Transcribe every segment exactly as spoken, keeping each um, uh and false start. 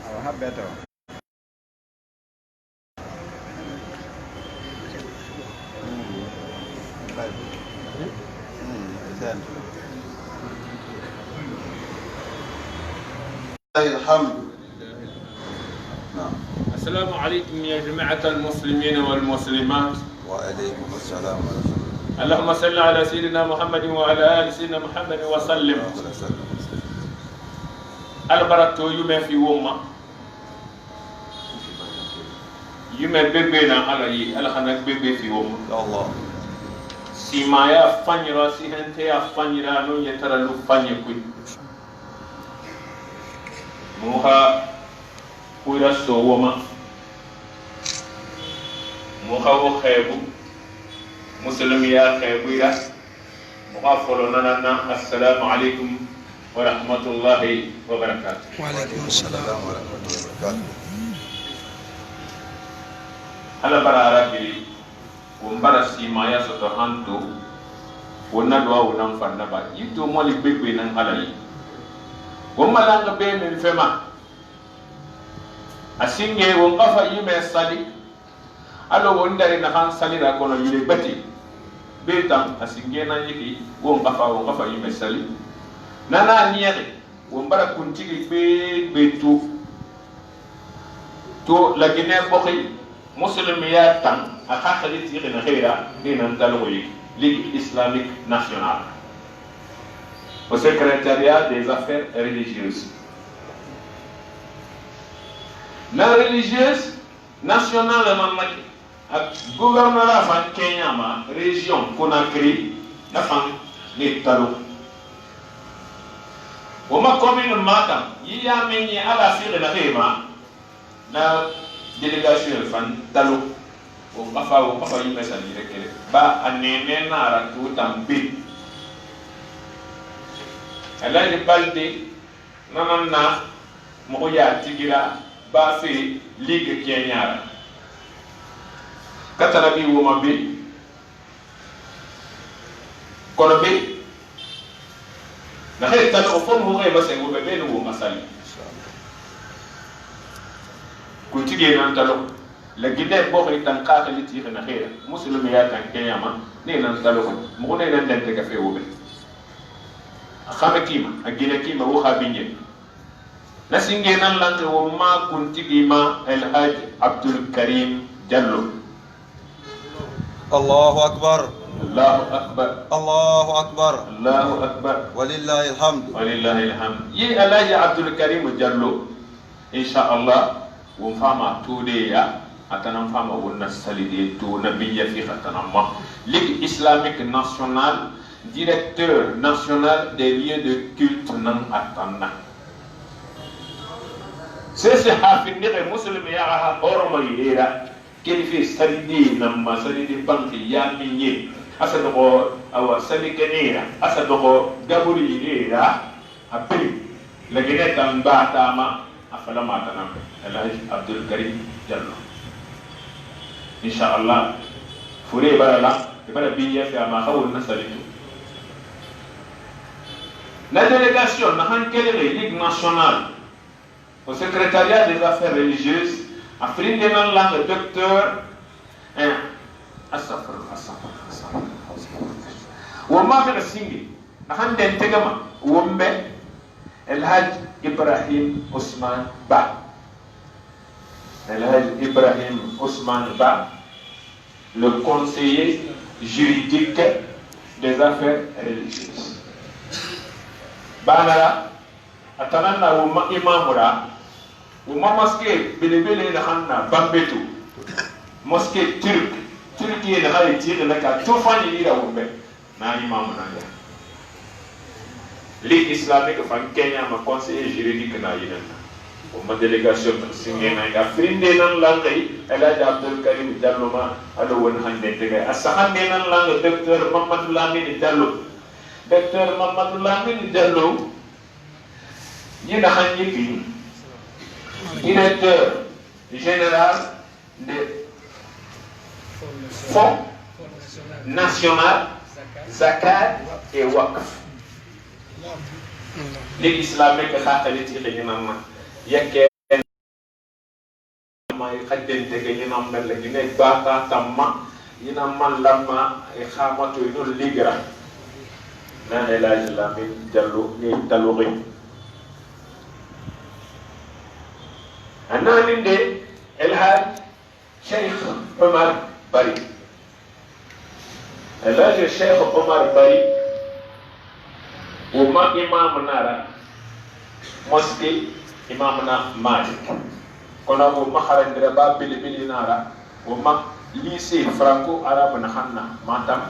Awa, haɓɓe to. الحمد. نعم. السلام عليكم يا جماعة المسلمين والمسلمات. وعليكم السلام ورحمة الله. اللهم صل على سيدنا محمد وعلى آل سيدنا محمد وسلم. اللهم صل وسلم. Ala bara to yume fi woma. Yume bebe na ala yi, ala xana bebe fi woma. Ya Allah. Simaya fanyira, si hente ya fanyira, no ye tara lu fanye kui. Muha kuira so woma. Muha wo xebu. Musulmi ya xebu ira. Muha folo nanana, assalamu alaikum wa rahmatullahi wa barakatuh. Wa alaikum salam wa rahmatullahi wa barakatuh. Ala bara Arabi, wo mbara simaya soto hanto, wo nadwa wo nan fanna ba. Yitto moli bebe nan ala yi. Wo malanga be men fema. A singe wo ngafa yume sali. Alo wo ndari na han salira kono yire bati. Be tan a singe nan yiki wo ngafa, wo ngafa yume sali. Nana niyere wo mbara kuntigi be, be tu. To la Guinée boxi, Muslim ya tan, a xaxali tixi na xeira, ni nan talo yi, Ligue Islamique Nationale. Au secrétariat des affaires religieuses. Na religieuse nationale na maki, a gouverneur a fan Kenya ma, région Conakry, na fan ni talo. Wo ma commune Matam, yi ya men yi ala sire na xema, na délégation fan talo. Wo kafa, wo kafa yi mesa ni rekele. Ba a nene na ra tu tambi. Alhaji Balde, nanan na, moxo ya tigira, ba fe Ligue Kenya ra. Katara bi wo ma bi, Kono be, na xey tan o fon mo xey ma sengo be, be no wo ma sali. Kuntigi nan talo. La Guinée bo xey tan ka xeli ti xena xera. Musulmi ya tan Kenya ma, ne nan talo ko. Mo ne nan den te ka fe wo be. A xame kima, a Guinée kima wo xa binje. Na singe nan lante wo ma kuntigi ma El Hadj Abdul Karim Diallo. Allahu akbar. Allahu akbar. Allahu akbar. Allahu akbar. Walillahil hamd. Walillahil hamd. Ye Alhaji Abdul Karim Diallo, insha Allah, won fama tuude ya, atanan fama wonna salide to na biya fi xatanan ma. Ligue Islamique Nationale, directeur national des lieux de culte nan atanna. Sese ha findire musulmi ya ha horomo yera. Kedi fe salide namma, salide banke yamin ye. Asa dogo awa sali kenera, asa dogo gaburi yera. A biri. Lagine tan batama, a fala mata nambe. Alhaji Abdul Karim Diallo. Insha Allah. Fure barala, e bara biya fe ama hawul na salitu. Na délégation na hankele Ligue Nationale. Au secrétariat des affaires religieuses, a firinde nan lan le docteur, eh, astafirullah, astafirullah, astafirullah, astafirullah. Wo ma fere singi, na hande tegama, wombe, El Hadj Ibrahim Ousmane Ba. El Hadj Ibrahim Ousmane Ba, le conseiller juridique des affaires religieuses. Banara, a tananna wo ma imamu ra, wo ma mosquée belebele na hanna Bambetu. Mosquée turque, Turquie na hari tiri na ka tufani ira wumbe. Na imamu na ya. Ligue islamique fan Kenya ma conseiller juridique na yinana. Wo ma délégation tan singe na ya. Firinde nan langay, El Hadj Abdul Karim Diallo ma, alo won hande tege. Asa hande nan langay docteur Mamadou Lamine Diallo. Docteur Mamadou Lamine Diallo, ñina han yiki directeur général de Fonds National Zakat et Waqf. Ligue islamique hataliti ke ñinanna. Yekke ma e xajjante ke ñinan melle ñine bata tamma, ñinan man lamma e xamato e non ligira. Na El Hadj Lamine Diallo ni talori. A naaninde El Hadj Cheikh Omar Bari. El Hadj Cheikh Omar Bari, wo ma imam nara, Mosquée Imamuna Malik. Kono wo ma harandira ba bili bili nara, wo ma lycée franco-arabe na hanna Matam,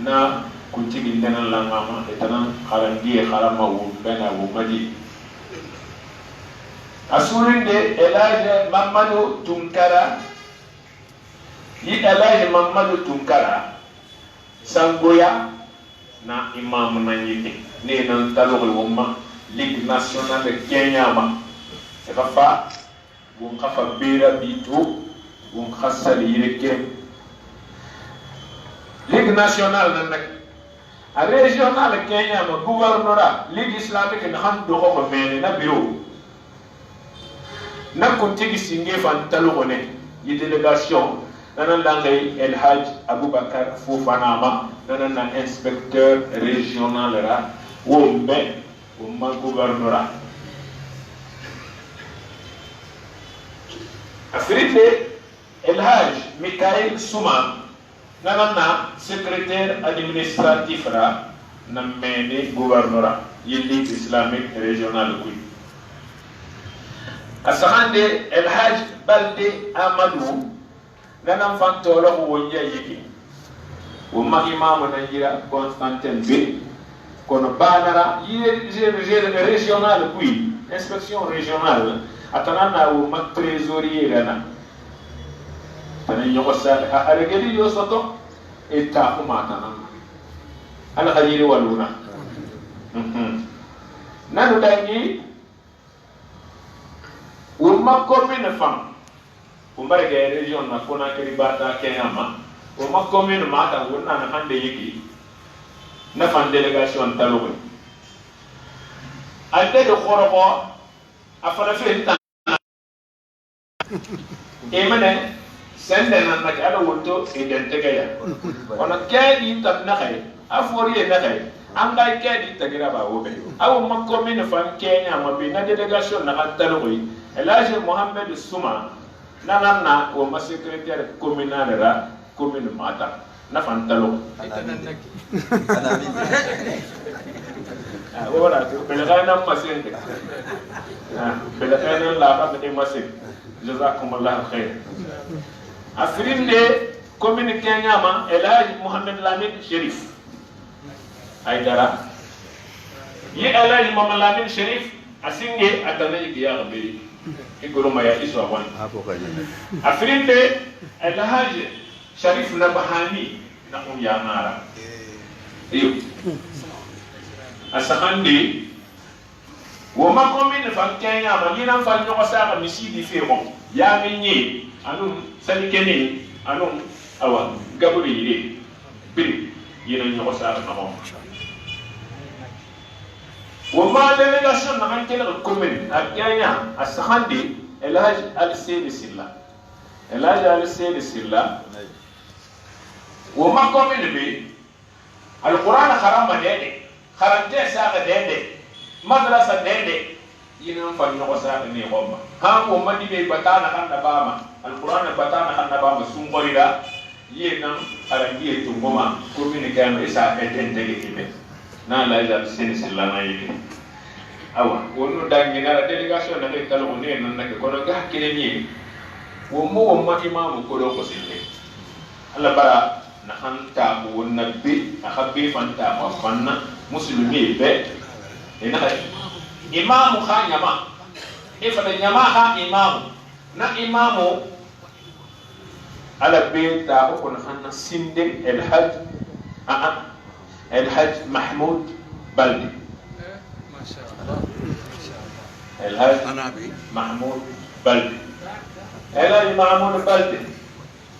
na kuntigi ndenan langama e tanan harandiye harama wo bena wo maji. A surinde El Hadj Mamadou Tunkara, yi El Hadj Mamadou Tunkara, Sangoya na imaamu nañi ke, ne nan taloxi womma Ligue Nationale Kenya ma. E xa fa, gun xa fa bera bito, gun xa sali yire ke. Ligue Nationale nan nak, a régional Kenya ma, gouvernorat, Ligue Islamique na xam doxo ko mene na bureau. Na kuntigi singe fan talugo ne, yi délégation, nana langay El Hadj Aboubacar Fofana ma, nana na inspecteur régional ra, wo mbe, wo ma gouverneur ra. Afrique, El Hadj Michael Souma, Nana na secrétaire administratif ra na mene gouvernorat yi Ligue Islamique Régionale kui. A sahande El Hadj Balde Amadou nana fantolo ko wonja yiki. Wo ma imamu na jira Constantin be kono banara yi régionale kui, inspection régionale, atanana wo ma trésorier rana. Tana ñogo sare a aregeli yo soto. E ta kuma tanan. Ala ka yiri waluna. Mhm. Nanu dangi. Wumma commune fam. Umbare ga région na Conakry bata kenama. Wumma commune mata wonna na hande yiki. Na fan délégation talugo. Ande do xoro ko a fana fe. E mene, sende nan nake ala wonto e den tegeya. Kono keedi tam naxe, a fori e naxe, an gay keedi tagira ba wobe. Awo makko min fan Kenya ma bi na délégation na kan taloxi. Elage Mohamed Souma, na nan na wo ma secrétaire communal ra commune Matam. Nafan talo. Ana min. Ah, wala to, bele kay nan masin de. Ah, bele kay nan la ba de masin. Jazakumullahu khair. A firinde commune Kenyama, El Hadj Mohamed Lamine Sherif. Aidara. Ye El Hadj Mohamed Lamine Sherif, a singe a tana i biya be. I goro ma ya iso wan. A firinde El Hadj Sharif Nabahani na un ya mara. Iyo. A sahandi wo ma ko min fan Kenya ma yinan fan ñogo saka mi sidi fe mo. Ya mi ñi anun sali kene anun awa gaburi yide. Biri yinan ñogo saka na mo. Wo ma délégation na man kele commune a Kenya a sahandi El Hadj Al Seydi Silla. El Hadj Ali Seydi Silla, wo ma commune bi, Alqur'ana xaranma dede, xarante saga dede, madrasa dede, yinan fa ñogo saga ni xomma. Han wo ma dibe batana xanna bama, Alqur'ana batana xanna bama, sungorira, ye nan xarandiye tungoma, commune kayama isa e dentege ibe. Na la ila seni sillana yidi. Awa, wonu dangi nara délégation na ke talo ne nan na ke kono ga kene ni. Wo mo wo ma imamu ko do ko sille. Allah bara na hanta ko wonna be, na habbe fanta ko fanna muslimi be. E na hay. Imamu ha nyama. E fa nyama ha imamu. Na imamu Ala be ta ko kono hanna sinde El Hadj, a, a, El Hadj Mahmoud Balde. El Hadj Mahmoud Balde. El Hadj Mahmoud Balde.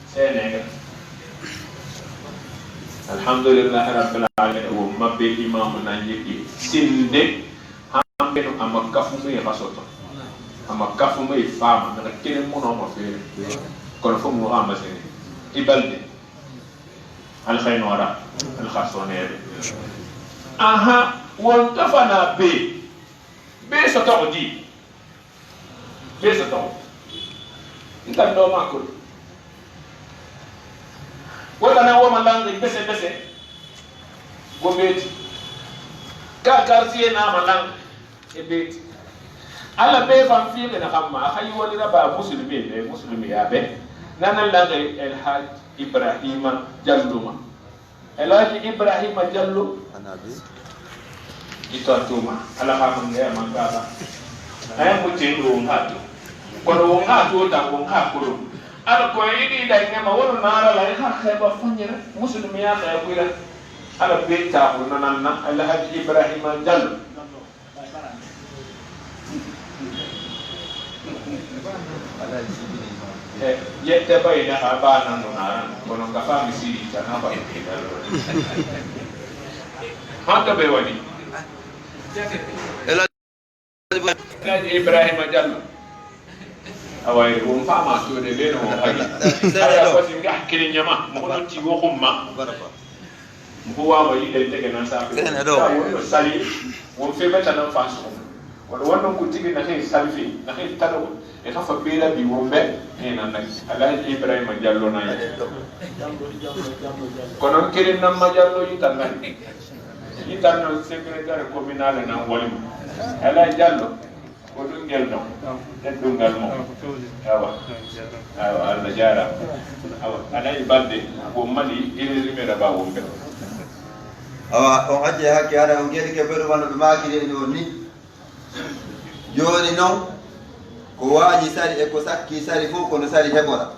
Senegal. Alhamdulillah Rabbil Alamin. Wo mabbe imamu na yiki sinde. Hambe no ama kafu me fasoto. Ama kafu me fama, na kene muno ma fere. Kono fo muno ama sene. Ibalde. Al khaynora. Al khasonere. Aha, won tafana be. Be soto di. Be soto. Ntan do makul. Wala na woma langue bese bese. Go beti. Ka quartier na ma langue. E beeti. Alla bee fan fiiɓe na xamma, a xayi wonira ba musulmi ɓe, musulmi yaa ɓe. Nanan langay El Haj Ibrahima Jalluma. El Haj Ibrahima Jallo. Ito a tuuma. Ala xa man ngaya man kaaba. Ay mo tendu won hatu. Kono won hatu tan won hakulu. Ala ko e idi da ngema wono nara la ha xeba fanyere. Musulmi ya xebira. Ala bee taxu nanan na El Haj Ibrahima Jallo. E, yette bayna ha ba nan no na, kono ka fa mi siri ta na ba. Hanto be wani. Alhaji Ibrahima Jallo. Awa, e won fama to de leno won haji. Ala ko singa hakkili nyama, mo no ti wo xumma. Mo ko wawa yiɗe tege nan sa ko. Sene ɗo. Sa won no sali, won fe beta nan fa so. Won won non ko tigi na hen salfi, na hen tado. E ka fa bela bi won be, e nan nak. Alhaji Ibrahima Jallo na ya. Kono kirin nan ma Jallo yi tan nan. Yi tan non secrétaire communal nan wali. Alhaji Jallo. Ko ɗun ngel ɗon, teddungal mo. Awa, awa, Allah jaaraama. Awa, a nani balɗe, ko Mali, iri rimira ba wonɓe. Awa, on acce hakke, hara on geɗike beru wano ɓe maakiri en on ni. Jooni non, ko waaji sari e ko sakki sari fow, kono sari heɓora.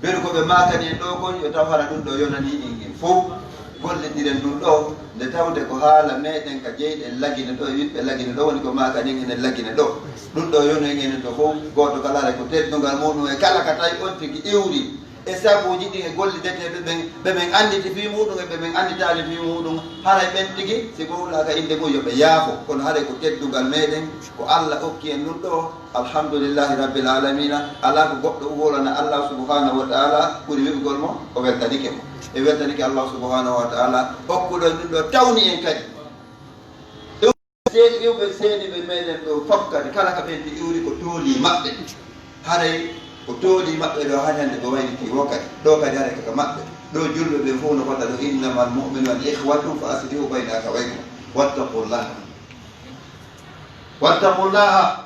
Beru ko ɓe maakani en ɗoo kon, yo taw hara ɗun ɗoo yonanii en en fow. Gollidiren ɗun ɗoo, nde tawde ko haala meɗen ka jeyɗen Lagine ɗoo e ɓiɓɓe Lagine ɗoo woni ko maakani en enen Lagine ɗoo. Ɗun ɗoo yonu en enen ɗoo fow, gooto kala hara ko teddungal muɗum e kala ka tawi on tigi iwri e sabuuji ɗin e gollideteeɓe ɓen, ɓe men annditi fii muɗum e ɓe men annditaali fii muɗum. Haray ɓen tigi, si ko wulaaka innde mum, yo ɓe yaafo, kono haray ko teddungal meɗen, ko Alla okki en ɗun ɗoo. Alhamdulillahi Rabbil Aalamiina, alaa ko goɗɗo wolana Allah subhanahu wa ta'ala ɓuri wi'ugol mo o weltanike mo. E weltanike Allah subhanahu wa ta'ala okkuɗo en ɗun ɗoo, tawni en kadi. Seedi iwɓe seedi ɓe meɗen ɗoo fof kadi, kala ka ɓen ɗi iwri ko tooli maɓɓe. Haray ko tooli maɓɓe ɗoo, haa hannde ɓe wayliti woo kadi. Ɗoo kadi haray ko ka maɓɓe. Ɗoo julɓe ɓen fof no fota ɗoo, "Innamal mu'minuuna ikhwatun fa aslihu bayna akhawaykum. Wattaqullaha. Wattaqullaha."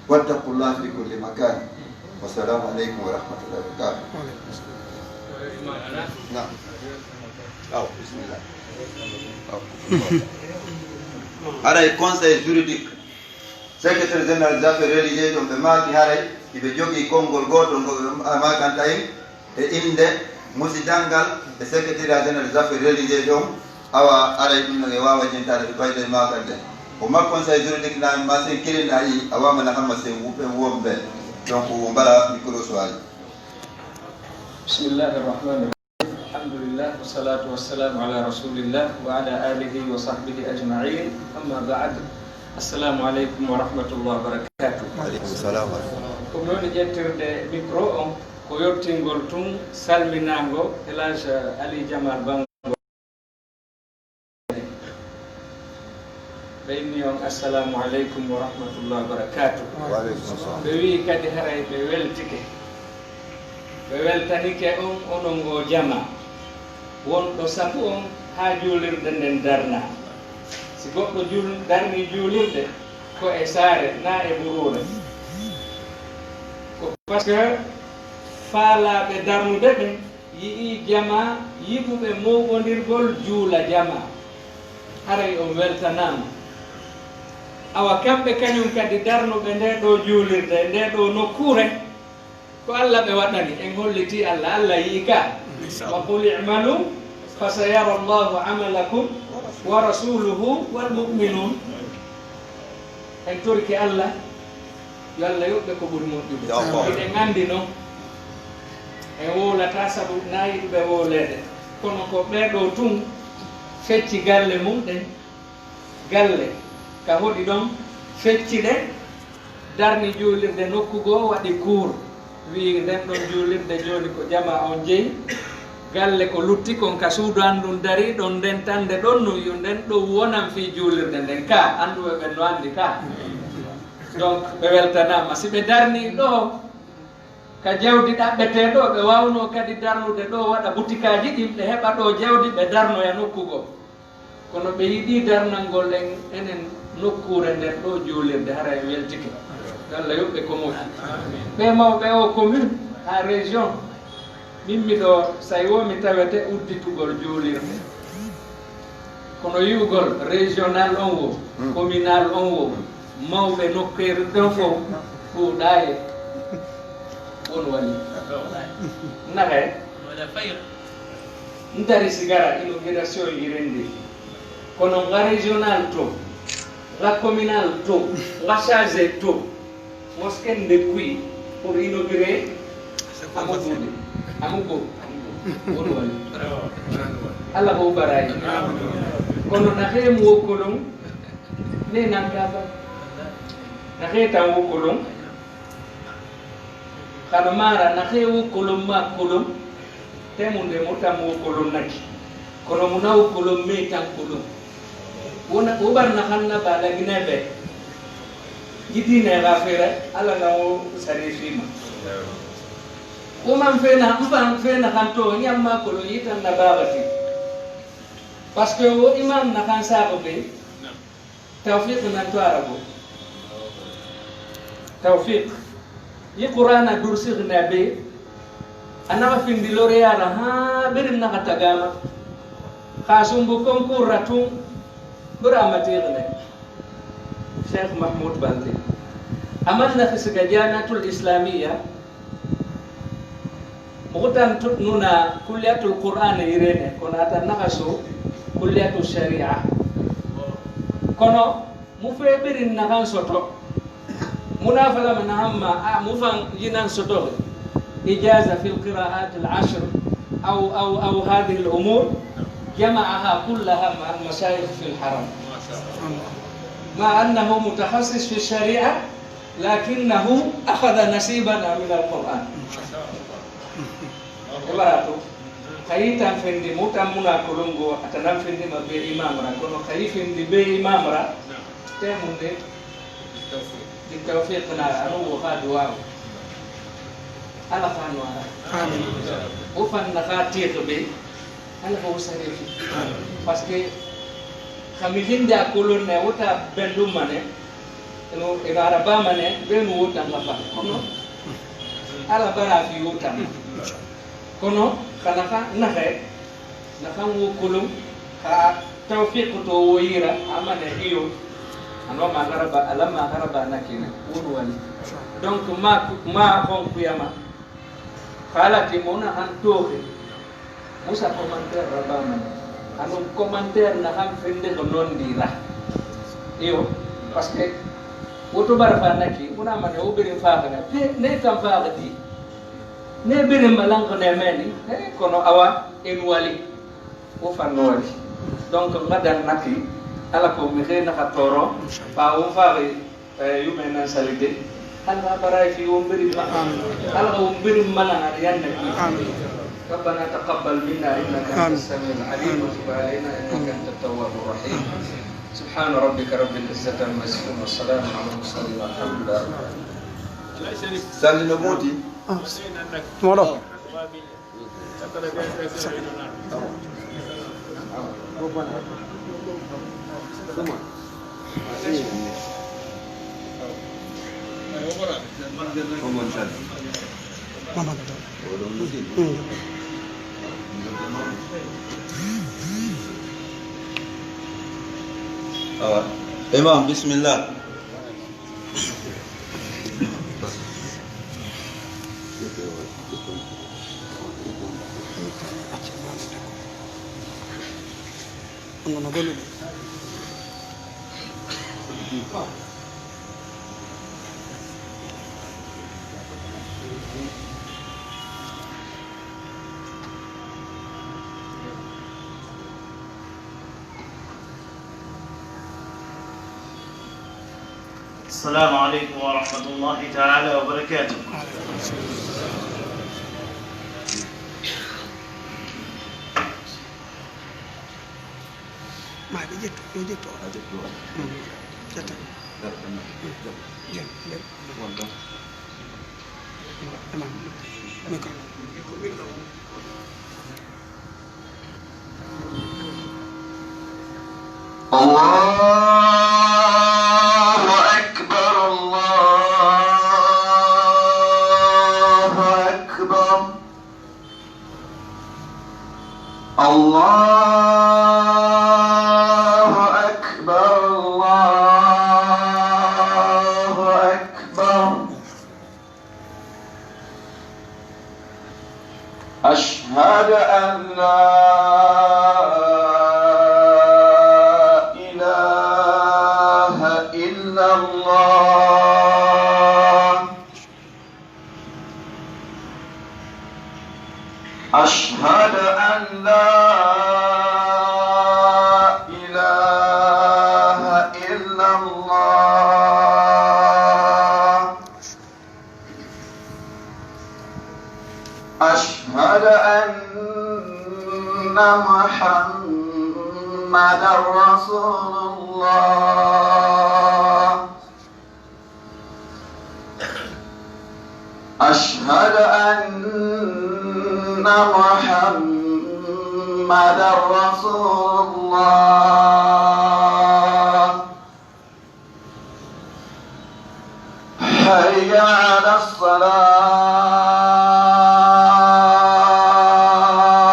واتقوا الله في كل مكان. والسلام عليكم ورحمة الله وبركاته. نعم. أو، بسم الله. أو. Haray conseil juridique, secrétaire général des affaires religieuses, on ɓe maaki haray, hiɓe jogii konngol gootol ngol ɓe maakanta en, e innde musidal ngal e secrétariat général des affaires religieuses on, awa, aray ɗun non e waawa jentaade ɓe fayda e maakal nde. Ko makko on say juridique na ma sen kirinɗa yi, a waama na hamma sen wu-, ɓen wonɓe. Donc, o mbara micro so waawi. بسم الله الرحمن الرحيم. الحمد لله والصلاة والسلام على رسول الله وعلى آله وصحبه أجمعين. أما بعد. السلام عليكم ورحمة الله وبركاته. Wa aleykum salam wa rahmatullah. Ko mi woni ƴettirde micro on, ko yottingol tun salminaango El Hadj Ali Jamal Bango. Ɓe inni on, "Assalamu aleykum wa rahmatullahi wa barakatuh." Wa aleykum salam. Ɓe wi'i kadi haray ɓe weltike. Ɓe weltanike on, onon oo jamaa. Wonɗo safu on haa juulirde nden darnaa. Si goɗɗo juul-, darnii juulirde, ko e saare naa e buruure. Ko parce que faalaaɓe darnude ɓen yi'ii jamaa yiɗuɓe mooɓondirgol juula jamaa. Haray on weltanaama. Awa kamɓe kañum kadi darnuɓe ndee ɗoo juulirde, ndee ɗoo nokkuure, ko Alla ɓe waɗani, en hollitii Alla, Alla yi'i ka. وقل اعملوا فسيرى الله عملكم ورسوله والمؤمنون. En torike Alla, yo Alla yoɓ ɓe ko ɓuri moƴƴude. Yo Allah. Hiɗen anndi non, en wowlataa sabu naa yiɗuɓe wowleede. Kono ko ɓee ɗoo tun fecci galle mum ɗen, galle ka hoɗi ɗon fecci ɗe, darni juulirde nokku goo, waɗi kuur, wi'i nden ɗon juulirde jooni ko jamaa on jeyi. Galle ko lutti kon ka suudu an ndun darii ɗon, nden tande ɗon no yo nden ɗon wonan fii juulirde nden. Ka annduɓe ɓen no anndi ka. Donc, ɓe weltanaama. Si ɓe darnii ɗoo ka jawdi ɗaɓɓetee ɗoo, ɓe waawnoo kadi darnude ɗoo, waɗa butikaaji ɗin, ɓe heɓa ɗoo jawdi, ɓe darnoya nokku goo. Kono ɓe yiɗii darnangol en, enen nokkuure nden ɗoo juulirde, hara en weltike. Yo Allah yoɓ ɓe ko moƴƴi. Ɓee mawɓe oo commune, haa région, min miɗo, so tawi woo mi tawete udditugol juulirde. Kono yi'ugol régional on woo, communal on woo, mawɓe nokkeere ɗon fow ɗuuɗaa e won wali. Naxee? Ntari sigara inauguration irendi. Kono nga régional to, nga communal to, nga chargé to, mosquée nde kuy pour inaugurer amugude. Amugo. Won wali. Allah ko barayi. Kono naxee mu wokkolon ne nankaba. Naxee tan wokkolon. Xano mara naxee wokkolon ma kolon. Temunde mo tan wokkolon naki. Kono mu na wokkolon me tan kolon. Wona, wo bar na xan na bala gine be. Gidine ga fere, ala na wo sare fima. Wo man fena, mfan fena xan to, nyamma kolon yitan na babati. Parce que wo imam na xan sa ko be. Tawfiq nan to Arabo. Tawfiq. Yi Qur'ana dursir na be. Ana findi lore yara ha birin na tagama. Xa sumbu concours ratun. Bura matirne. Cheikh Mahmoud Balde. Aman na xisiga Jamiatul Islamiyya. Muxtan tut nuna kulliyatul Qur'an irene, kono ata naxaso kulliyatu sharia. Kono mu febirin naxan soto. Muna fala man hamma, a, mu fan yinan soto. Ijaza fil qira'at al ashr aw, aw, aw hadhihi al umur. جمعها كلها مع المشايخ في الحرم. مع أنه متخصص في الشريعة، لكنه أخذ نصيبنا من القرآن. Ibaratu, kayi tan fendi mu tan muna kolongo, atanan fendi ma be imamra, kono kayi fendi be imamra, temunde, di tawfiq na, anu wo xa duwa. Ala xa no ala. Amin. O fan na xa tiq be, Ala ko sare fi. Parce que kami hinde a kolon ne wota bendum mane, no e araba mane, benu wota nga fa. Kono ala bara fi wota. Kono kana ka naxe, naxan wo kolon ka tawfiq to wo yira amane iyo. Ano ma garaba, ala ma garaba nakina wonu wali. Donc ma, ma hon kuyama. Xalati mo na han toxe. Musa commentaire rabama. Anu commentaire na han fende ko non di ra. Iyo, parce que woto bara fa naki, muna mane o bere fa kana. Pe ne kan fa di. Ne bere malanko ne meni. Eh, kono awa en wali. O fanno wali. Donc ngadan naki ala ko mi xena ka toro. Ba o fa Eh, yume nan salite. Alla baray fi wombirin ma. Alla wombirin ma nan ar yanna ki. ربنا تقبل منا إنك أنت السميع العليم وتب علينا إنك أنت التواب الرحيم. سبحان ربك رب العزة عما يصفون وسلام على المرسلين والحمد لله رب العالمين. Salli no ɓuuti. Moɗo. Awa. Imam, bismillah. السلام عليكم ورحمة الله تعالى وبركاته. Ma ɓe ƴettu, yo ƴettu o. A ƴettu o. Mm. Ƴetta. Nder, nder, nder. Nder, nder. Wonɗon. Imam, micro. الله أكبر، الله أكبر، الله أكبر، الله أكبر. أشهد أن لا إله إلا الله. أشهد أن لا إله إلا الله. أشهد أن محمدا رسول الله. أشهد أن محمدا رسول الله. حي على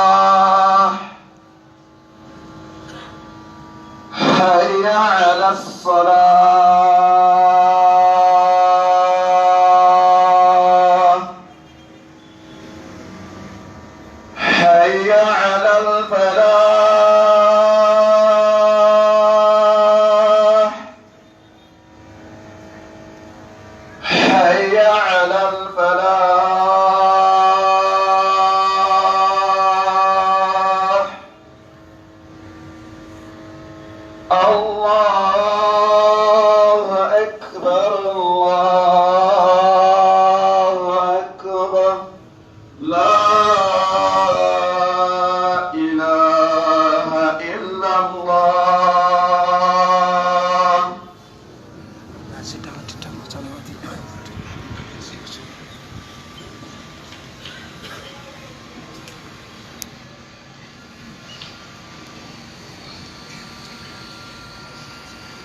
الصلاة. حي على الصلاة. حي على الفلاح. حي على الفلاح. الله أكبر، الله أكبر. لا إله إلا الله.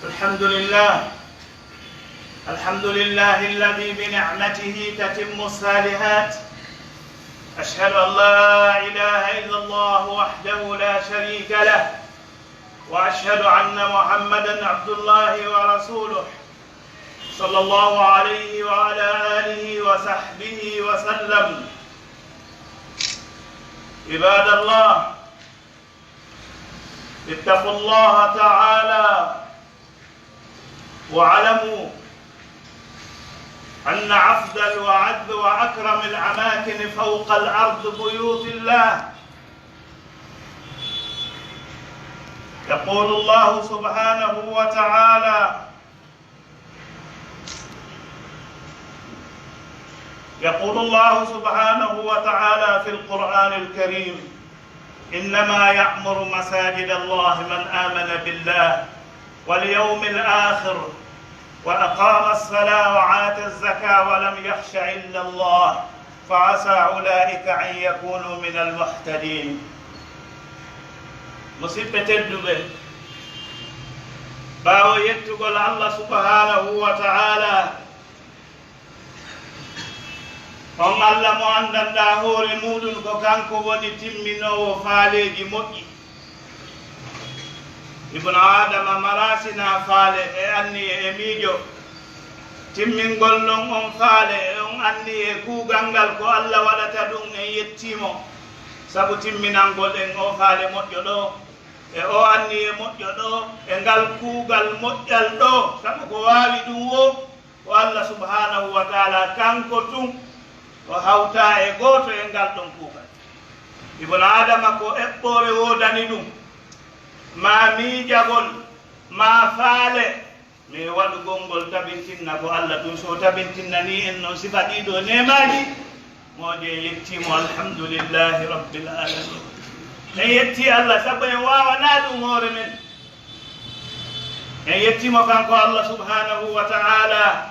الحمد لله. الحمد لله الذي بنعمته تتم الصالحات. أشهد أن لا إله إلا الله وحده لا شريك له، وأشهد أن محمدا عبد الله ورسوله، صلى الله عليه وعلى آله وصحبه وسلم. عباد الله، اتقوا الله تعالى واعلموا أن أفضل وأعز وأكرم الأماكن فوق الأرض بيوت الله. يقول الله سبحانه وتعالى، يقول الله سبحانه وتعالى في القرآن الكريم: إنما يعمر مساجد الله من آمن بالله واليوم الآخر وأقام الصلاة وآتى الزكاة ولم يخش إلا الله فعسى أولئك أن يكونوا من المهتدين. Musiɓɓe tedduɓe, ɓaawo yettugol Allah subhanahu wa ta'ala, on Allah mo anndanɗaa hoore muuɗum ko kanko woni timminoowo faaleeji moƴƴi. Ibnu Aadama maraa sinaa faale e anniye e miijo. Timmingol non on faale e on anniye e kuugal ngal ko Allah waɗata ɗum, en yettii mo. Sabu timminangol en oo faale moƴƴo ɗoo, e oo anniye moƴƴo ɗoo, e ngal kuugal moƴƴal ɗoo, sabu ko waawi ɗum woo, ko Allah subhanahu wa ta'ala kanko tun, o hawtaa e gooto e ngal ɗon kuugal. Ibnu Aadama ko eɓɓoore woodani ɗum, maa miijagol, maa faale, mais waɗugol ngol tabintinna ko Allah tun. So o tabintinnanii en non sifa ɗii ɗoo neemaaji, moodi en yettii mo, alhamdulillahi rabbil alamin. En yettii Allah sabu en waawanaa ɗum hoore men. En yettii mo kanko Allah subhanahu wa ta'ala.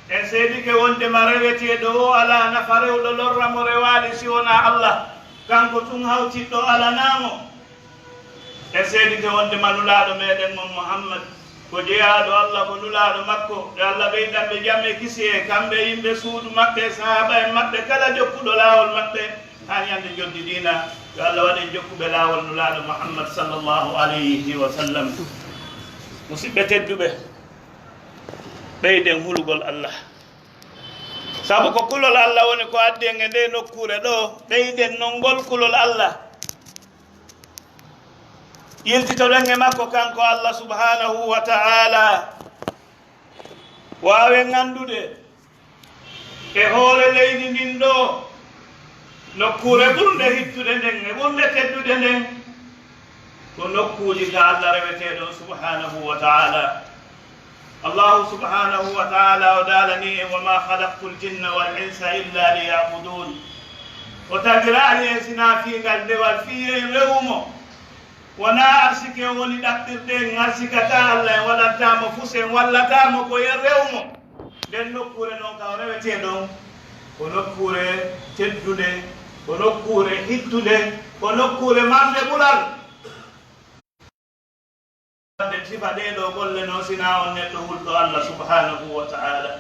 En seedike wonde ma reweteeɗo o alaa nafa rewɗo lorra mo rewaali si wonaa Allah. Kanko tun hawtiɗɗo alanaa mo. En seedike wonndema Nulaaɗo meɗen on Muhammad ko jeyaaɗo Alla, ko Nulaaɗo makko, yo Alla ɓeydan ɓe jam e kisiyee, kamɓe e yimɓe suudu maɓɓe e sahaaba en maɓɓe, kala jokkuɗo laawol maɓɓe haa ñande njoddi diina. Yo Alla waɗ en jokkuɓe laawol Nulaaɗo Muhammad sallallahu alayhi wa sallam. Musiɓɓe tedduɓe, ɓeyden hulugol Alla. Sabu ko kulol Alla woni ko addi en e ndee nokkuure ɗoo, ɓeyden non ngol kulol Alla. Yiltitoɗen e makko kanko Alla subhaanahu wa ta'aalaa. Waawen anndude e hoore leydi ndin ɗoo, nokkuure ɓurnde hittude nden e ɓurnde teddude nden, ko nokkuuji ka Alla rewetee ɗon subhaanahu wa ta'aalaa. Allaahu subhaanahu wa ta'aalaa o daalanii en, "Wa maa khalaqtul jinna wal insa illa liya'buduun." O tagiraali en sinaa fii ngal dewal, fii yo en rewu mo. Wonaa arsike o woni ɗaɓɓirde, en arsikataa Alla, en waɗantaa mo fus, en wallataa mo, ko yo en rewu mo. Nden nokkuure non ka o rewetee ɗon, ko nokkuure teddunde, ko nokkuure hittunde, ko nokkuure marnde ɓural. Wadde sifa ɗee ɗoo golle non, sinaa on neɗɗo hulɗo Alla subhaanahu wa ta'aalaa.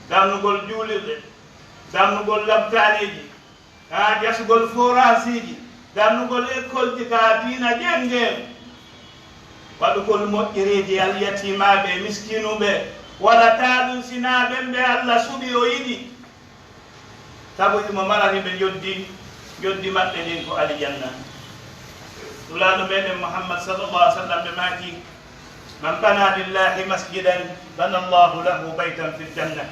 Darnugol juulirɗe, darnugol lapitaaliiji, haa jasugol foraasiiji, darnugol ekkolji ka diina ƴenngel, waɗugol moƴƴereeji alyatiimaaɓe e miskiinuɓe, waɗataa ɗum sinaa ɓen ɓe Alla suɓi o yiɗi. Sabu himo marani ɓe njoddi, njoddi maɓɓe ndin ko alijanna. Nulaaɗo meɗen Muhammad sallallahu alaihi wasallam ɓe maaki, "Man bana lillahi masjidan, bana Allahu lahu baytan fil janna."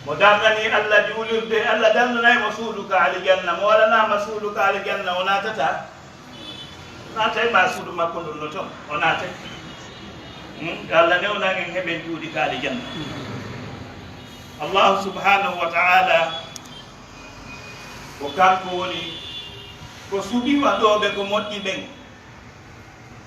Mo darnani Alla juulirde, Alla darnanay mo suudu ka alijanna. Mo waɗanaama suudu ka alijanna, o naatataa. Naatay ɓaa suudu makko ndun no ton, o naatay. Hmm? Yo Alla newnan en heɓen cuuɗi ka alijanna. Allahu subhanahu wa ta'ala, ko kanko woni ko suɓi waɗooɓe ko moƴƴi ɓen.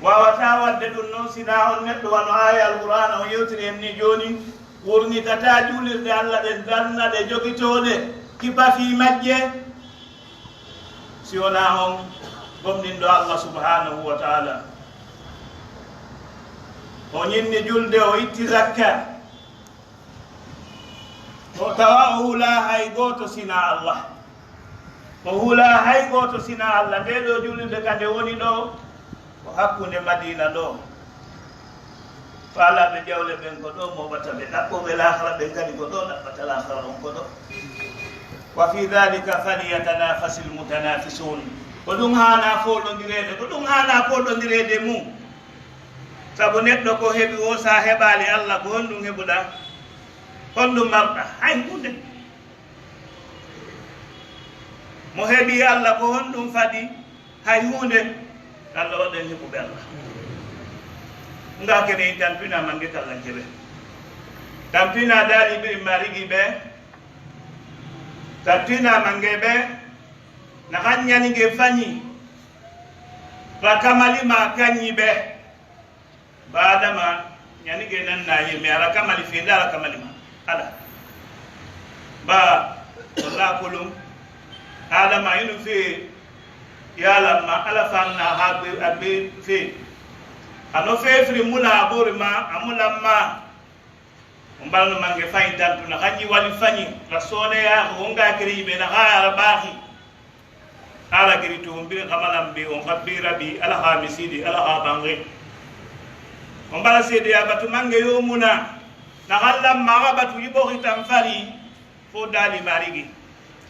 Waawataa waɗde ɗun non sinaa on neɗɗo wano aaya Alqur'aana on yewtiri en ni jooni, wurnitataa juulirɗe Alla ɗen, darna ɗe, jogitoo ɗe, kipa fii majje. Si wonaa on gomɗinɗo Allah subhanahu wa ta'ala, o ñinni julde, o itti zakka, o tawa o hulaa hay gooto sinaa Allah. O hulaa hay gooto sinaa Allah. Ndee ɗoo julirde ka nde woni ɗoo, ko hakkunde Madiina ɗoo. Faalaaɓe jawle ɓen ko ɗoo mooɓata ɓe, ɗaɓɓooɓe laakara ɓen kadi ko ɗoo ɗaɓɓata laakara on ko ɗoo. Wa fii daalika falyatanafasil mutanafisuun. Ko ɗum haanaa fooɗondireede, ko ɗum haanaa fooɗondireede e mum. Sabu neɗɗo ko heɓi woo, so a heɓaali Alla, ko honɗum heɓuɗaa? Honɗum marɗaa? Hay huunde. Mo heɓii Alla, ko honɗum fadi? Hay huunde. Alla waɗen heɓuɓe Alla. Nga kene tampina mange kallanke ɓe. Tampina daali ɓe marigi ɓe. Tampina mange ɓe. Na han ñani nge fañi. Ba kamali ma kañi ɓe. Ba Adama, ñani ge nan na ye, mi ala kamali fe, nda ala kamali ma. Ala. Ba, wala kulum. Adama inu fe, yala ma, ala fan na ha be, a be fe. Ano fe fri mula abori ma, amula ma. On balno mange fayin tantu na hanyi wali fanyi. La sone ya, honga kiri be na ha ala bahi. Ala kiri tu, mbiri kamalam bi, on habbi rabi, ala ha misidi, ala ha bange. On bala sede ya batu mange yo muna. Na hallam maga batu yibo hitam fari. Fo dali marigi.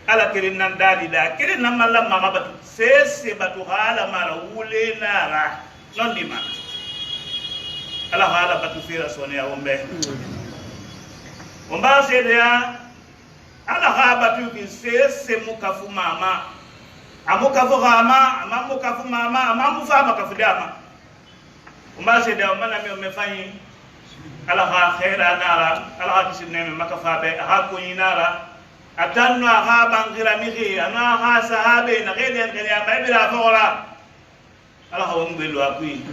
Ala kiri nan dali da, kiri nan mallam maga batu. Sese batu hala mara wule nara. Non di ma. Ala hala batu fira sone ya wombe. On bala sede ya, Ala ha batu ki sese mu kafu mama. Amu kafu hama, ama mu kafu mama, ama mu fama kafu dama. Umba se da umana mi me fanyi. Ala ha khaira nara, ala ha kisin ne me makafa be, ha ko yinara. Atanno ha bangira mi khi, ana ha sahabe na gede ngene ama ibira fora. Ala ha wongu be lo akui.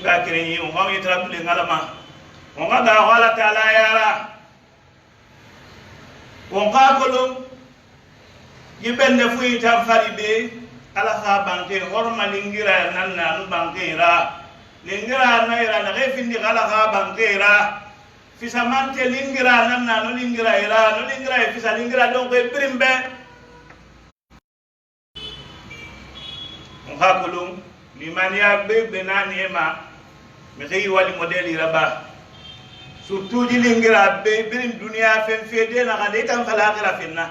Nga kire yi, umma yi trabu de ngalama. Umma ga wala taala yara. Won ka kolon, yiɓɓe nde fuyi tan fari ɓe, Ala xa banke horma lingira nan nanu banke ra. Lingira na ira na refindi ala xa banke ra. Fisa mante lingira nan nanu lingira ira no lingira e fisa lingira donc e birimbe. Mo hakulum limaniya be be nani ema. Mi xeyi wali modèle ira ba. Surtout ji lingira be birin duniya fen fede na xande itam fa laxira fenna.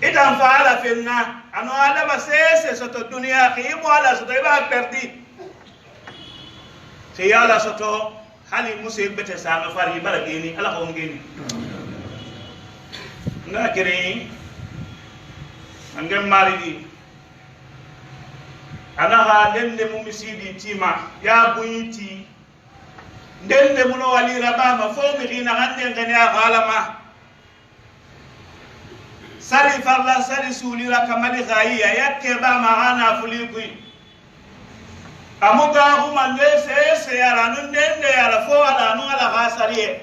Itam fa ala fenna. Ano adama sese soto duniya ximo ala soto iba perdi. Xiyala soto hali muse bete sano fari bara geni ala xon geni. Nga kere angen marigi. Ana ha ndende mu misidi tima ya buñiti. Ndende mu no walira bama fo mi xina handen kene a xalama. Sali farla sali sulira kamali xayiya yakke bama hana fuli kuy. Amu gaxuma nde sese yara nun ndende yara fo ala nun ala xa sariye.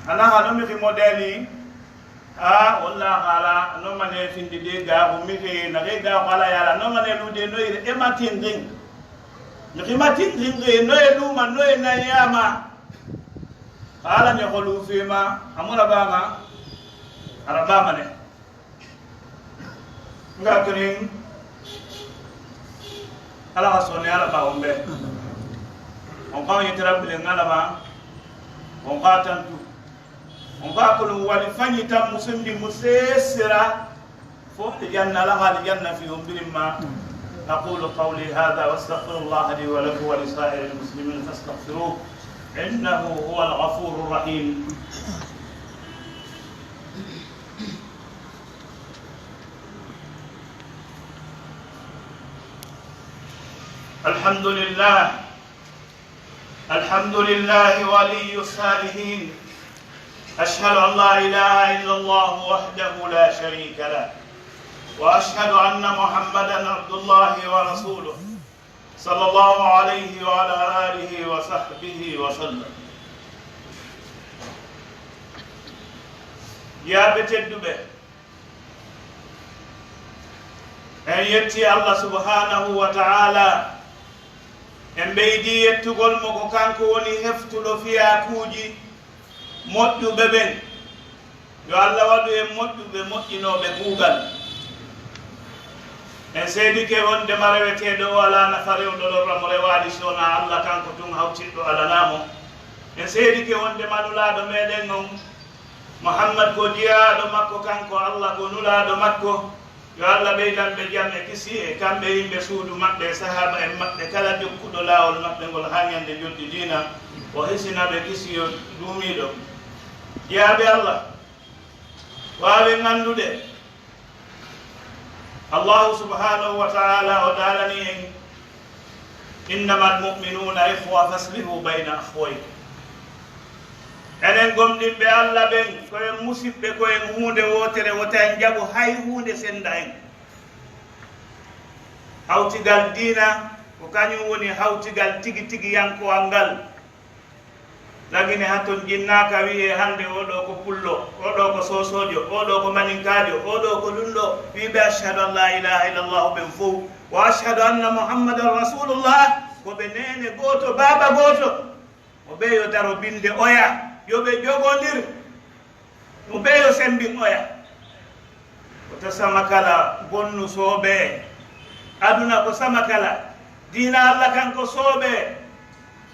Ana hano mi fi modèle. A walla xala no mane findi de gaxu mi fe na de gaxu ala yala no mane lu de no ire e matin din. Mi fi matin din de no e lu ma no e na yama. Xala ne xolu fi ma amura bama. Ara bama ne. Nga kinin ala ka sone ala ba umbe. On ka yitara bile ngala ma. On ka tantu. On ka kulun wali fanyi tam musundi musesira. Fo aljanna la hal janna fi umbirin ma. أقول قولي هذا وأستغفر الله لي ولكم ولسائر المسلمين فاستغفروه إنه هو الغفور الرحيم. الحمد لله. الحمد لله ولي الصالحين. أشهد أن لا إله إلا الله وحده لا شريك له. وأشهد أن محمدا عبد الله ورسوله. صلى الله عليه وعلى آله وصحبه وسلم. Yaaɓe tedduɓe, en yetti Allah subhanahu wa ta'ala, en ɓeydi yettugol mo ko kanko woni heftuɗo fiyakuuji moƴƴuɓe ɓen. Yo Allah waɗu en moƴƴuɓe, moƴƴinooɓe kuugal. En seedike wonde ma reweteeɗo o alaa nafa rewɗo lorra mo rewaali si wonaa Allah kanko tun hawtiɗɗo alanaa mo. En seedike wonde ma nulaaɗo meɗen on, Muhammad ko jiyaaɗo makko kanko, Allah ko nulaaɗo makko. Yo Allah ɓeydan ɓe jam e kisi e kamɓe yimɓe suudu maɓɓe e sahaaba en maɓɓe kala jokkuɗo laawol maɓɓe ngol haa ñande joddi diina. O hisina ɓe kisi yo duumiiɗo. Jiyaaɓe Allah. Waawen anndude, Allahu subhanahu wa ta'ala o daalani en, "Innamal mu'minuna ikhwa faslihu bayna akhwaykum." Enen gomɗinɓe Allah ɓen, ko en musiɓɓe, ko en huunde wootere, wota en jaɓu hay huunde senda en. Hawtigal diina, ko kañum woni hawtigal tigi tigi yankowal ngal. Lagine hatton jinnaaka wi'e hannde oo ɗoo ko pullo, oo ɗoo ko soosoojo, oo ɗoo ko maninkaajo, oo ɗoo ko ɗum ɗoo. Wi'ɓe ashhadu an laa ilaaha illallah ɓen fow. Wa ashhadu anna Muhammadan rasulullah. Ko ɓe neene gooto, baaba gooto. Mo ɓe yo daro binde oya, yo ɓe jogondir. Mo ɓe yo sembin oya. Ko ta sama kala bonnu soobee. Aduna ko sama kala. Diina Allah kan ko soobee.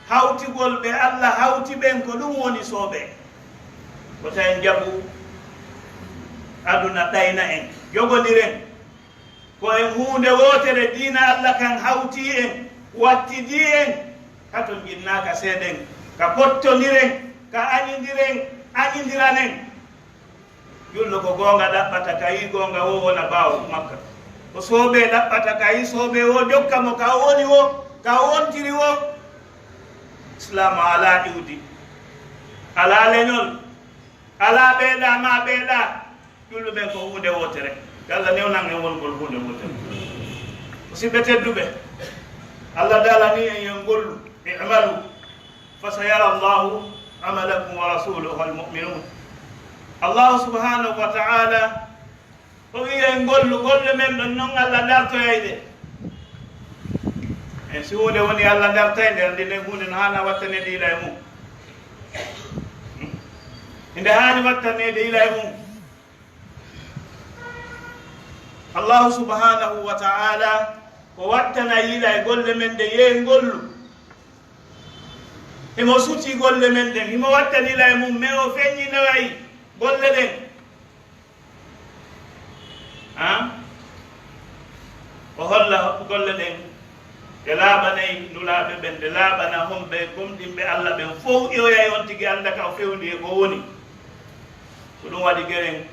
Hawtigol ɓe Allah hawti ɓen ko ɗum woni soobee. Ko ta en jaɓu aduna ɗayna en. Jogondiren. Ko en huunde wootere diina Allah kan hawti en, wattidi en. Ka to jinnaaka seeɗen, ka pottondiren, ka añindiren, añindiranen. Julɗo ko goonga ɗaɓɓata, ka yii goonga woo wona ɓaawo makka. Ko soobee ɗaɓɓata, ka yii soobee woo jokka mo, ka o woni woo, ka o wontiri woo. Islaam alaa iwdi, alaa leñol, alaa ɓeeɗaa maa ɓeeɗaa. Julɓe ɓen ko huunde wootere. Yo Allah newnan en wongol huunde wootere. Musidɓe tedduɓe, Allah daalani en yo en gollu, "I'malu, fa sayara Allahu amalakum wa rasuluhu wal mu'minun." Allahu subhanahu wa ta'ala O wi'i en gollu, golle men ɗon non Alla dartoyay ɗe. En si huunde woni Alla dartay nde, anndi nden huunde no haana wattaneede yila e mum. Nde haani wattaneede yila e mum. Allahu subhanahu wa ta'ala ko wattana yila e golle men ɗe, yee en gollu. Himo suti golle men ɗen, himo wattani yila e mum, mais o feññinoway golle ɗen. Han? O holla golle ɗen, ɗe laaɓanay nulaaɓe ɓen, ɗe laaɓana homɓe gomɗinɓe Alla ɓen fow, iwoyay on tigi annda ka o fewndi e ko woni. Ko ɗum waɗi geren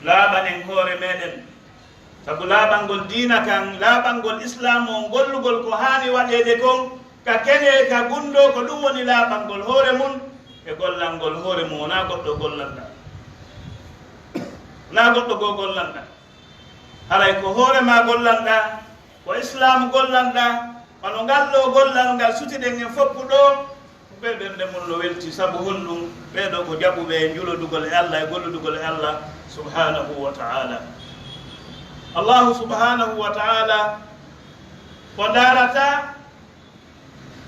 laaɓanen hoore meɗen. Sabu laaɓangol diina kan, laaɓangol Islaamu on, gollugol ko haani waɗeede kon, ka kene, ka gunndoo, ko ɗum woni laaɓangol hoore mun e gollangol hoore mun. Wonaa goɗɗo gollanɗaa. Wonaa goɗɗo goo gollanɗaa. Haray ko hoore maa gollanɗaa, ko Islaamu gollanɗaa, wano ngal ɗoo gollal ngal sutiɗen en foppu ɗoo, ɓe ɓernde mun no welti, sabu honɗum? Ɓee ɗoo ko jaɓuɓe e njulodugol e Alla, e golludugol e Alla subhanahu wa ta'ala. Allahu subhanahu wa ta'ala ko ndaarata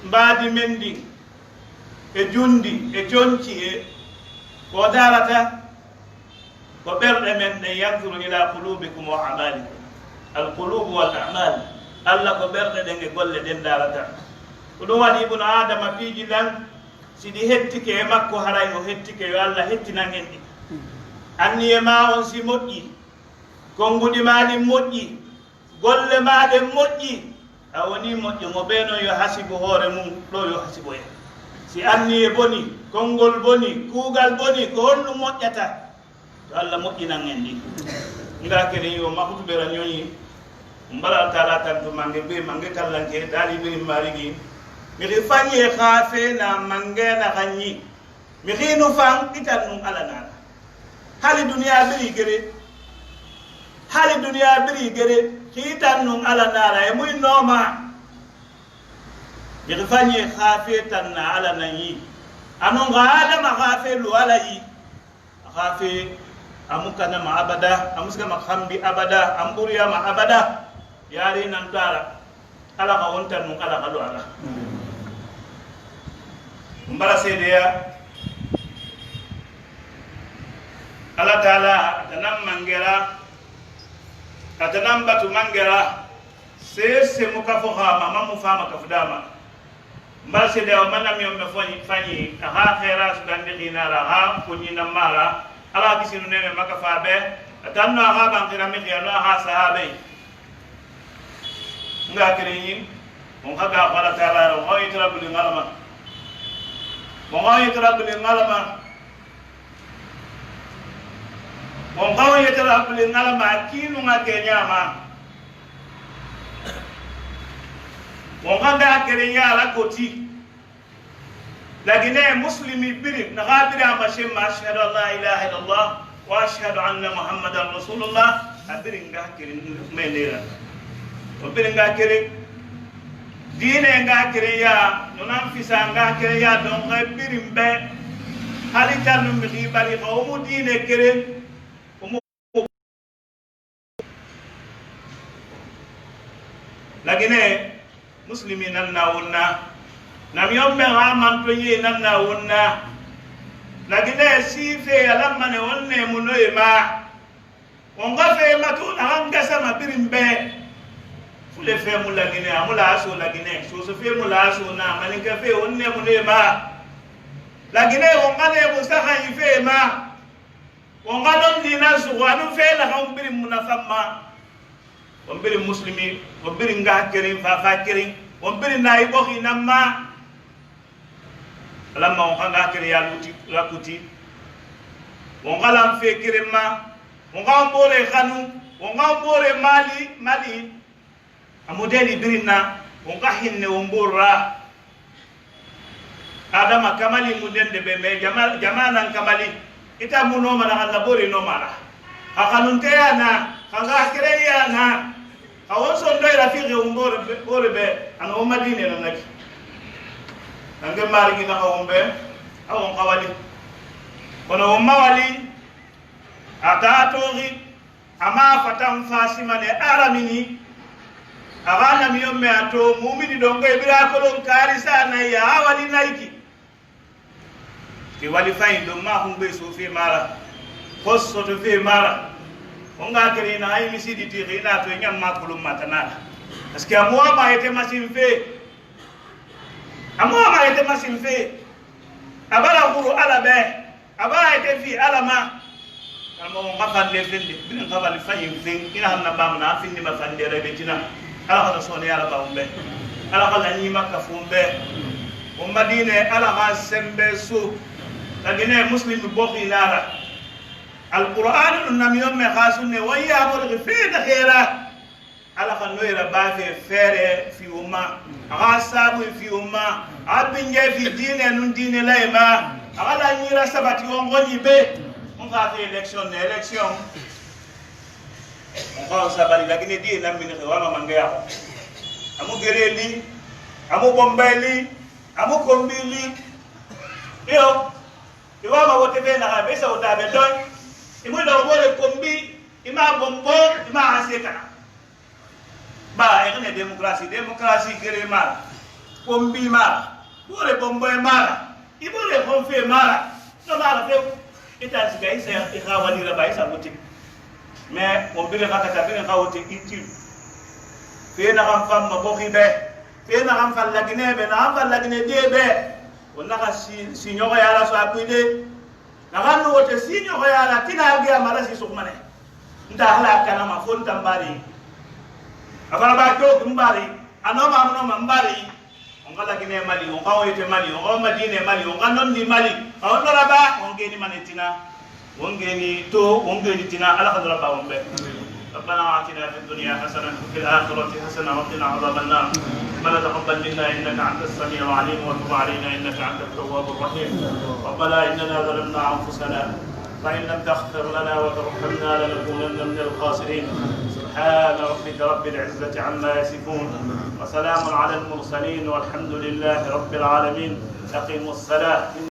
mbaadi men ndin, e junndi, e conci, e ko o ndaarata ko ɓerɗe men ɗen. Yanzuru ila qulubikum wa a'malikum. Al qulubu wal a'mal. Alla ko ɓerɗe ɗen e golle ɗen ndaarata. Ko ɗum waɗi Ibnu Aadama piiji lan, si ɗi hettike e makko, haray o hettike, yo Alla hettinan en ɗi. Anniye maa on si moƴƴi, konnguɗi maa ɗin moƴƴi, golle maa ɗen moƴƴi, a wonii moƴƴo, mo ɓee non yo hasibu hoore mun, ɗoo yo hasibu en. Si anniye boni, konngol boni, kuugal boni, ko honɗum moƴƴata? Yo Alla moƴƴinan en ɗi. Nga kene yo mahutu bera ñoñi. Mbara Alla Taala tantu mange be mange kallanke dali be marigi. Mi ki fanye khafe na mange na khanyi. Mi ki nu fan itan nun Alla nara. Hali duniya biri gere. Hali duniya biri gere. Ki itan nun Alla nara. E muy noma. Mi ki fanye khafe tan na Alla na yi. Anon ga Adama khafe lu Alla yi. A xa fee, a mu kanama abada, a mu sikama xambi abada, a mu ɓuriyama abada. Yaari nan taara. Ala xa wontan nun, ala xa lo ala. Mbara seedeya. Ala taala, a tanan mangera, a tanan batu mangera, se se mu kafo xama, ma mu fama kafu dama. Mbal sede o manam yombe foni fanyi, aha xera sugandi xinara, aha kunyi namara, ala kisinu neme maka fabe, atanno aha bankira mi xiyano aha sahabe. Nga kiri yin, on xaga xala taala, on xawi tarabuli ngalama. On xawi tarabuli ngalama. On xawi tarabuli ngalama, kinu nga kenyama. Wo nga da kere yara koti. Lagine muslimi biri, na ga biri ama shemma, ashhadu an la ilaha illallah, wa ashhadu anna Muhammadan Rasulullah, a biri nga kere mendera. O biri nga kere, dine nga kere ya, nunan fisa nga kere ya, don ga biri mbe, hali tanu mi bari, o mu dine kere, Lagine, muslimi nanna wonna. Nam yombe ha mantonye nanna wonna. Lagine, si fe alammane wonne munoye ma. Wonga fe matu na hanga sama birimbe. Fule fe mu lagine, amula aso lagine. Soso fe mu la aso na, maninka fe wonne munoye ma. Lagine, wonga ne mu sahayi fe ma. Wonga non ni na suwa, anu fe la kan birim munafamma. Won biri muslimi, won biri nga kerin, fafa kerin, won biri na ibo hinamma. Alamma won nga keri ya luti, lakuti. Won nga lam fe kerin ma, won nga won bore xanu, won nga won bore mali, mali. A modeli birin na, won nga hinne won borra. Adama kamali mu dende be me jama-, jamanan kamali. Ita mu no mana Allah bori no mana. Ha kanun te ya na, ha nga kere ya na. Ha won son doy rafiqe won bore be, bore be, an o Madina na naki. Ange mari gina ha won be, ha won kawali. Kono won mawali, a ta togi, Amma fatan fasimale aramini, a ga namiyon me a to mumini don ga ibira kolon karisa na ya hawali naiki. Ke wali fayin don ma hun be so fe mara, hossoto fe mara. On ga kere na ay misidi ti ina to nyam ma kulum matanala. Parce que amuwa ma ete masin fe. Amuwa ma ete masin fe. A bara huru ala be. A bara ete fi ala ma. Kama on ga falle fende. Binin ga wali fayin fen. Ina hanna bamna findi ma fande rebe tina. Ala hada sone ala ba umbe. Ala hada ni makka fumbe. Umma dine ala ha sembe su. Lagine muslim bohi nara. Alqur'an dun nam yomme khasunne wa ya bol fi khira. Ala ka noyra baafe feere fi umma. A ga sabu fi umma. A binje fi diine nun diine lay ma. A ga la nyira sabati on goni be. On ka fi élection ne élection. On ka on sabari lagine diye nan min ke wama mange ya. Amu gereli. Amu bombeli. Amu kombili. Iyo. Iwama wote be na be sa wota be don. Imu da wole kombi. Ima bombo. Ima aseka. Ba, e ne démocratie, démocratie gere mara, bombi mara, bore bombo e mara, i bore honfe mara, no mara few, ita si ga isa i ka wani raba isa wuti. Mais on bire ka kata bire ka wuti itil. Fe na kan fam ma boki be, fe na kan fam lagine be, na kan fam lagine de be. On na ka si, si nyogo ya la so akuide. Na kan no wote si nyogo ya la tina alge amara si sukmane. Nta hala kana ma fon tambari. Afara ba to kumbari. Anoma amno mambari. On kala gine mali, on kawo ite mali, on kawo madine mali, on kanon di mali. On dora ba, on geni manetina. On geni to, on geni tina, ala kadra ba on be. ربنا آتنا في الدنيا حسنة وفي الآخرة حسنة وقنا عذاب النار. ربنا تقبل منا إنك أنت السميع العليم وتب علينا إنك أنت التواب الرحيم. ربنا إننا ظلمنا أنفسنا فإن لم تغفر لنا وترحمنا لنكونن من الخاسرين. سبحان ربك رب العزة عما يصفون وسلام على المرسلين والحمد لله رب العالمين. أقيموا الصلاة.